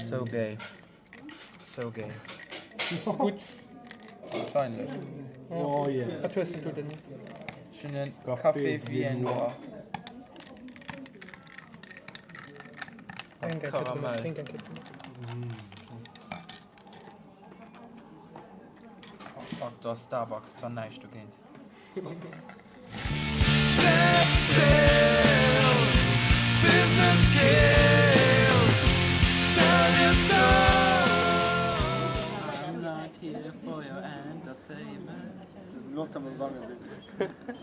So gay. So gay. Gutt. Wahrscheinlech. Oh yeah. Wat hues de do denn? Ech hunn en Café Viennois. Mat Karamell. Oh fuck, do ass Starbucks zwar näischt dogéint. Sex sells, business kills, sell your soul. I'm not here for your entertainment. Looss der mol sange sinn.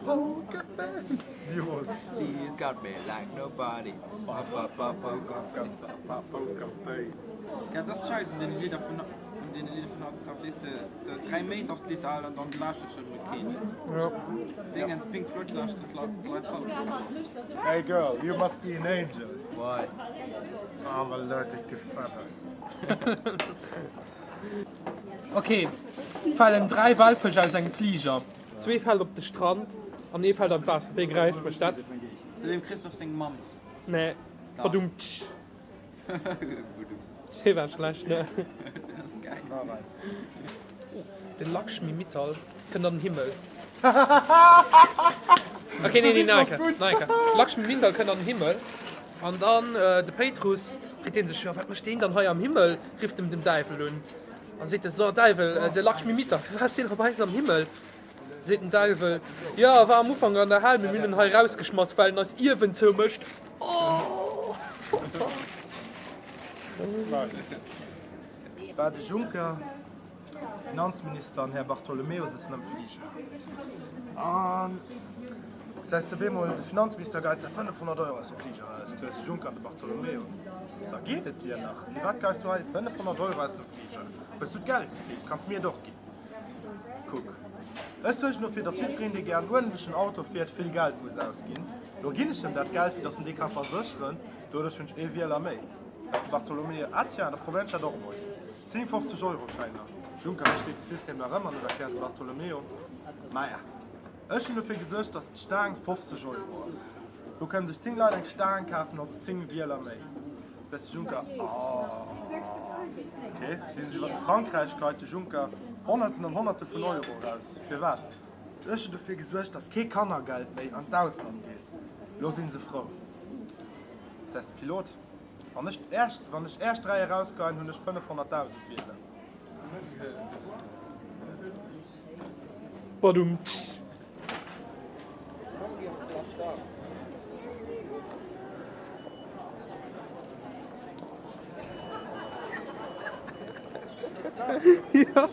Poker Face! Niemools. She's got me like nobody. Ba ba ba poker face, ba ba poker face. Ja, dat ass scheiss un deene Lidder vun un deene Lidder vun hautdesdaags, weess de, 3 Méint ass d'Lidd al an dann lauschtert schonn emol keen et. Dingens, Pink Floyd lauschtert d'Leit haut nach. Hey girl, you must be an angel. Why? I'm allergic to feathers. Ok, falen 3 Walfësch aus engem Fliger. Zwee fält op de Strand an ee fält an d'Waasser. Wéi Geräisch mécht dat? Sou dem Christophe seng Mamm. Nee, Badumtsch. Dee war schlecht, ne? Deen ass geil. De Lakshmi Mittal kënnt an den Himmel. Ok, nee, nee, nach eng Kéier, nach eng Kéier. Lakshmi Mittal kënnt an den Himmel an dann de Péitrus freet dee sech, jo wat mécht deen dann hei am Himmel? Rifft em den Däiwel un an seet e, so Däiwel, de Lakshmi Mittal, firwat ass deen hei bei eis am Himmel? Seet den Däiwel, jo e war am Ufank an der Hal, mee mir hunn en hei erausgeschmass, well en eis Ierwen zoumécht. Nice. War de Juncker Finanzminister an Här Bartolomeo sëtzen am Fliger. An gesäis de op eemol, de Finanzminister geit säi 500 Euro aus dem Fliger eraus. Gesäit de Juncker an de Bartolomeo, So, geet et dir nach? Firwat geis du hei 500 Euro aus dem Fliger? Hues du d'Geld ze vill? Kanns mir et och ginn. Kuck, ech suergen dofir, dass jiddwereen, dee gär en uerdentlechen Auto fiert, vill Geld muss ausginn. Lo ginn ech em dat Geld, fir dass en dee ka versécheren. Doduerch hunn ech ee Wieler méi. Ass de Bartolomeo, Ah tiens, da probéieren ech dat och emol. 10 50 Euro Schäiner. Juncker, Hei steet de System nach ëmmer net, erkläert de Bartolomeo. Maja, ech hunn dofir gesuergt, dass d'Staang 50 Euro ass. Lo kënnen sech 10 Leit eng Staang kafen, also 10 Wieler méi. Sees de Juncker, Ah, ok. Lesen se iwwer den Frankräich, geit de Juncker Honnerten an Honnerte vun Euro eraus. Firwat? Ech hunn dofir gesuergt, dass kee Kannergeld méi an d'Ausland geet. Lo sinn se frou. Sees de Pilot, Wann ech d'Äercht, wann ech Äerch 3 erausgeien, hunn ech 500.000 Wieler. Badumtsch. Ja.